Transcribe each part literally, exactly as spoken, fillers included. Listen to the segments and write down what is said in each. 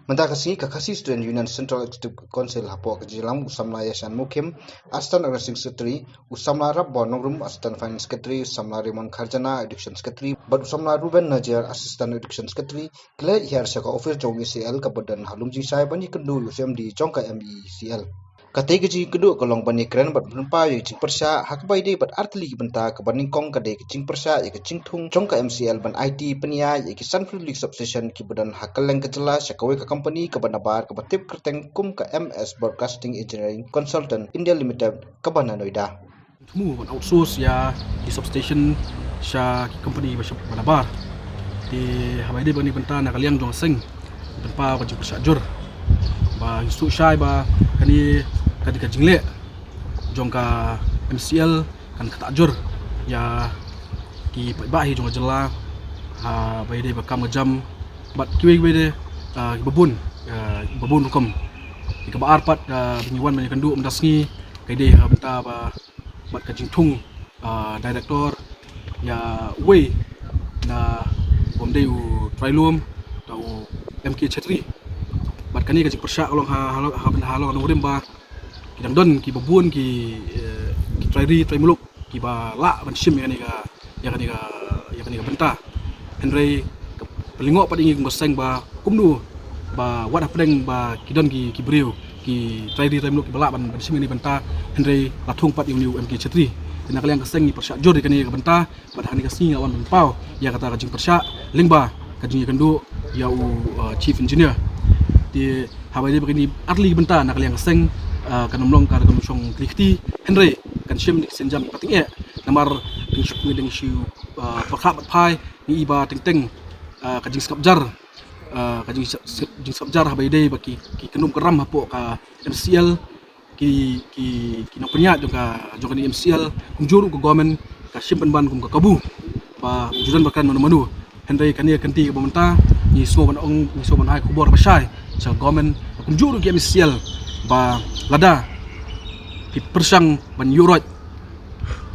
Mynta ka sngi ka Khasi Student Union Central Executive Council hapoh ka jingïalam u samla Yashan Mukim, Assistant Organizing Secretary, u samla Rapbor Nongrum, Assistant Finance Secretary, u samla Raymond Kharjana, Education Secretary, bad u samla Ruben Najiar, Assistant Education Secretary, ki la hiar sha ka office jong M E C L kaba don ha Lumjingshai ban ïakynduh ïa u C M D jong ka M E C L. Katei ka jingïakynduh ka long ban ïakren bad ban pynpaw ïa ka jingpyrshah ha kaba ïadei bad artylli ki bynta. Kaba nyngkong ka dei ka jingpyrshah ïa ka jingthung jong ka M C L ban aiti pynïaid ïa ki san phew tylli ki substation kiba don ha kylleng ka jylla sha kawei ka company kaba nabar kaba tip kyrteng kum ka M S Broadcasting Engineering Consultant India Limited kaba na Noida. Thmu ban outsource ïa ki substation sha ki company ba shap ba nabar. Te haba ïadei bad kane ka bynta na ka liang jong ka seng, pynpaw ka jingpyrshah jur ba ngi sngewsih ba kane ka dei ka jingleh jong ka M C L kan ktah jur ïa ki paidbah hi jong ka jylla, haba ïadei bad kam ka jam bad kiwei kiwei de, ah, kiba bun, ah, kiba bun rukom. Te kaba ar pat, ah, ba ngi wan ban ïakynduh mynta ka sngi ka dei ha ka bynta ba bad ka jingthung, ah, director ïa uwei na, bym dei u trai lum, ta u M K Chhetri. Bad kane ka jingpyrshah ka long ha, ha, ha, ha Nongrim ba ki dang don kiba bun ki, eh, ki trai ri trai muluk kiba lah ban shim ïa kane ka, ïa kane ka, ïa kane ka bynta. Hynrei ka pynlyngngoh pat ïa ngi kum ka seng ba kumno ba wat hapdeng ba ki don ki, ki briew ki trai ri trai muluk kiba lah ban, ban shim ïa kane ka bynta, hynrei la thung pat ïa une u M K Chhetri. Te na ka liang ka seng ngi pyrshah jur ïa kane ka bynta. Bad ha kane ka sngi nga wan ban pynpaw ïa kata ka jingpyrshah lyngba ka jingïakynduh ïa u, uh, Chief Engineer. Te haba ïadei bad kine artylli ki bynta na ka liang ka seng, uh, kan ym long ka, kan ym shong kli kti, hynrei kan shim ïa ki sienjam kiba tyngeh. Namar dang shu, dang shu, uh, pyrkhat bad phai ngi i ba teng teng, uh, ka jingsngap jar, uh, ka jing, jingsngap jar haba ïadei bad ki, ki kynrum kynram hapoh ka M C L, ki, ki, ki nongpynïaid jong ka, jong kane M C L, kumjuh ruh ka government ka shim pynban kum ka kabu ba ju don ba kren mano mano. Hynrei kane ka kynti kaba mynta ngi sngew ban ong, ngi sngew ban ai khubor ba shai sha ka government, kumjuh ruh ki M C L, ba lada phi pyrshang ban ïuh roit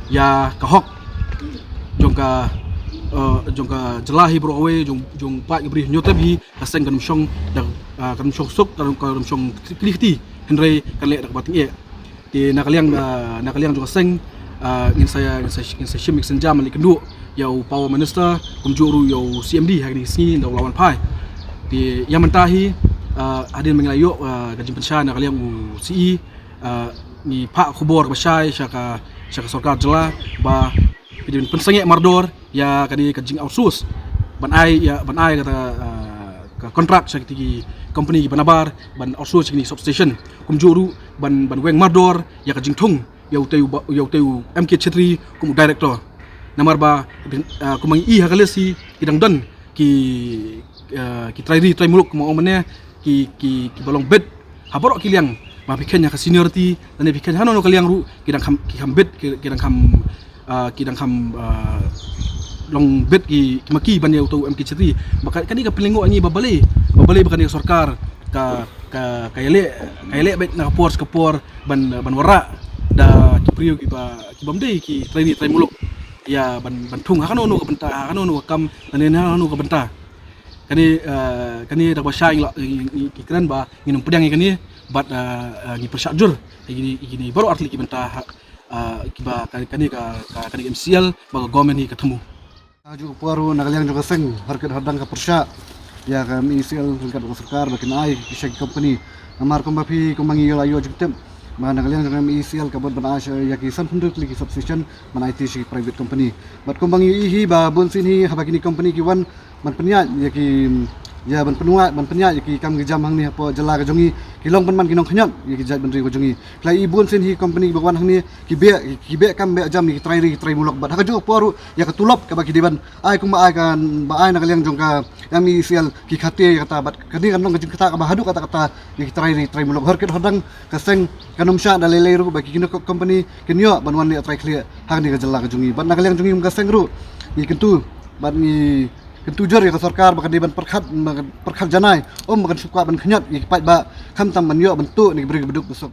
ïa ka hok jong ka, eh, jong ka jylla hi baroh kawei, jong, jong paid ka Bri Hynñiewtrep hi, ka seng kan ym shong da, ah, kan ym shong suk, kan ym, kan ym shong kli kti, hynrei kan leh da kaba tyngeh. Te na ka liang, ah, na ka liang jong ka seng, ah, ngin sa, ngin sa, ngin sa shim ïa ka sienjam ban leit kynduh ïa u Power Minister kumjuh ruh ïa u C M D ha kine ki sngi, ynda u la wan phai. Te ïa mynta hi, ah, hadien ba ngi la ïoh, ah, ka jingpynshai na ka liang u C E, ah, ngi phah khubor ba shai sha ka, sha ka sorkar jylla ba phi dei ban pynsangeh mardor ïa kane ka jing outsource ban ai, ïa ban ai kata, ah, ka contract sha kiti ki company kiba nabar ban outsource kine ki substation. Kumjuh ruh ban, ban weng mardor ïa ka jingthung ïa utei u ba, ïa utei u M K Chhetri kum u director. Namar ba, ah, kumba ngi i ha ka list hi ki dang don ki, ah, ki trai ri trai muluk kumba ong mynne, ki, ki, kiba long beit ha baroh ki liang, ba phi kheiñ ha ka seniority lane phi kheiñ hano-no ka liang ruh ki dang kham, ki kham beit, ki, ki dang kham, ah, ki dang kham, ah, long beit ki, ki ma ki ban ïa uto u M K Chhetri. Ba ka, kane ka pynlyngngoh ïa ngi ba balei, ba balei ba kane ka sorkar ka, ka, ka ïaleh, ka ïaleh beit na ka por sha ka por ban, ban wanrah da ki briew kiba, kibym dei ki trai ri trai muluk ïa ban, ban thung ha kano-no ka bynta, ha kano-no ka kam lane ha kano-no ka bynta. Kane, eh, kane da kaba shai ngi la, ngi, ngi, ngi kren ba ngin ym pdiang ïa kane bad, eh, eh, ngi pyrshah jur ïa kine, ïa kine baroh artylli ki bynta ha, eh, kiba ka, kane ka, ka, kane ka M C L bad ka government hi ka thmu. Ha kajuh ka por ruh na ka liang jong ka seng, hor kit hor dang ka pyrshah ïa ka M E C L ryngkat bad ka sorkar ba kin ai ki sha ki company. Namar kumba phi, kumba ngi la ïoh jingtip ba na ka liang jong ka M E C L ka bud ban ai sha ïa ki san phew tylli ki substation ban aiti sha ki private company. Bad kumba ngi ïohi hi ba bun sien hi haba kine company ki wan ban pynïaid ïa ki, ïa ban pynwai, ban pynïaid ïa ki kam ki jam hangne hapoh jylla ka jong ngi, ki long pynban ki nongkhñiot ïa ki jaitbynriew ka jong ngi. Ki la i bun sien hi company ba wan hangne ki beh, ki beh kam beh jam ïa ki trai ri ki trai muluk. Bad ha kajuh ka por ruh ïa ka tulop kaba ki dei ban ai kumba ai kan ba ai na ka liang jong ka M E C L ki khate ïa kata, bad kane kan long ka jingktah kaba haduh katta katta ïa ki trai ri trai muluk. Hor kit hor dang ka seng kan ym shah da lei lei ruh ba ki kine ki company kin ïoh ban wan leh trai khlieh ha kane ka jylla ka jong ngi. Bad na ka liang jong ngi kum ka seng ruh ngi kyntu bad ngi kyntu jur ïa ka sorkar ba kan dei ban pyrkhat, ban pyrkhat janai, ym ba kan shu kwah ban khñiot ïa ki paidbah, khamtam ban ïoh ban tuh na ki briew kiba duk ba suk.